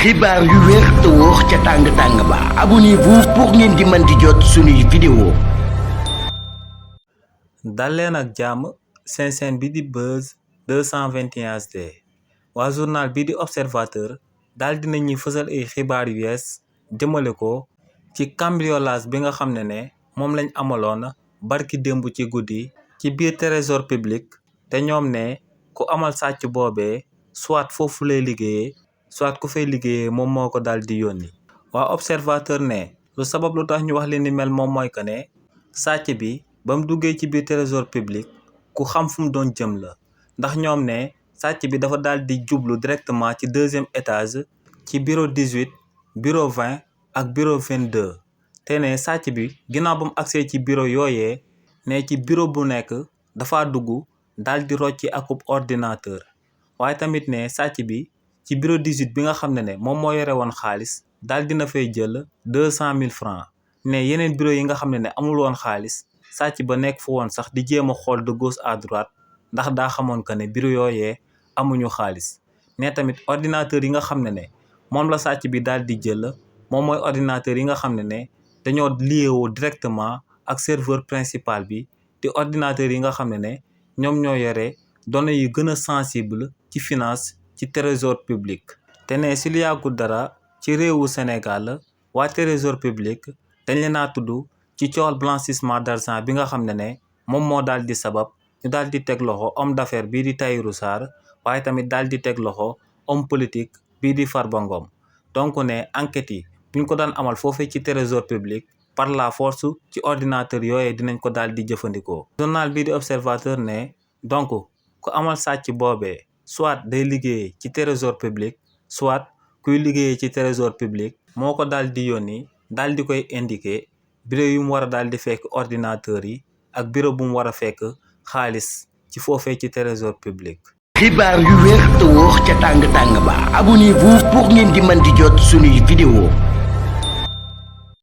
xibaar yu wér te wóor ca tàng-tàng ba abonnez-vous pour ngeen di mën di jot suñuy vidéo. dal leen ak jàmm seen chaîne bi di Buzz 221 HD waa journal bi di Observateur daal dina ñuy fësal ay xibaar yu yees jëmale ko ci cambriolage bi nga xam ne moom lañ amaloon barki démb ci guddi ci biir trésor public te ñoom ne ku amal sàcc boobee soit foofu lay liggéeyee soit ku fay liggéeyee moom moo ko daal di yónni. waa Observateur ne lu sabab lu tax ñu wax li ni mel moom mooy que ne sàcc bi ba mu duggee ci biir trésor public ku xam fu mu doon jëm la ndax ñoom ne sàcc bi dafa daal di jublu directement ci deuxième étage ci bureau 18 bureau 20 ak bureau 22 te ne sàcc bi ginnaaw ba mu agsee ci bureau yooyee ne ci bureau bu nekk dafa dugg daal di rocci akub ordinateur waaye tamit ne sàcc bi ci bureau 18 bi nga xam ne moom moo yore woon xaalis daal dina fay jël 200 000 francs ne yeneen bureau yi nga xam ne amul woon xaalis sàcc ba nekk fu woon sax di jéem a xool de gauche à droite ndax daa xamoon que ne bureau yooyee amuñu xaalis ne tamit ordinateur yi nga xam ne moom la sàcc bi daal di jël moom mooy ordinateur yi nga xam ne dañoo liéwoo directement ak serveur principal bi di ordinateur yi nga xam ne ñoom ñoo yore données yu gën a sensible ci finance ci trésor public. te ne si lu yàggul dara ci réewu Sénégal waa trésor public dañ leen a tudd ci coowal blanchissement d'argent bi nga xam ne moom moo daal di sabab ñu daal di teg loxo homme d'affaires bii di Tahirou Sarr waaye tamit daal di teg loxo homme politique bii di Farba Ngom donc ne enquête yi buñ ko daan amal foofee ci trésor public par la force ci ordinateur yooyee dinañ ko daal di jëfandikoo. journal bii di Observateur ne donc ku amal sàcc boobee soit day liggéeyee ci trésor public soit kuy liggéeyee ci trésor public moo ko daal di yónni daal di koy indiquer bureau yu mu war a daal di fekk ordinateur yi ak bureau bu mu war a fekk xaalis ci foofee ci trésor public. xibaar yu wér te wóor ca tàng-tàng ba abonnez-vous pour ngeen di mën di jot suñuy vidéo.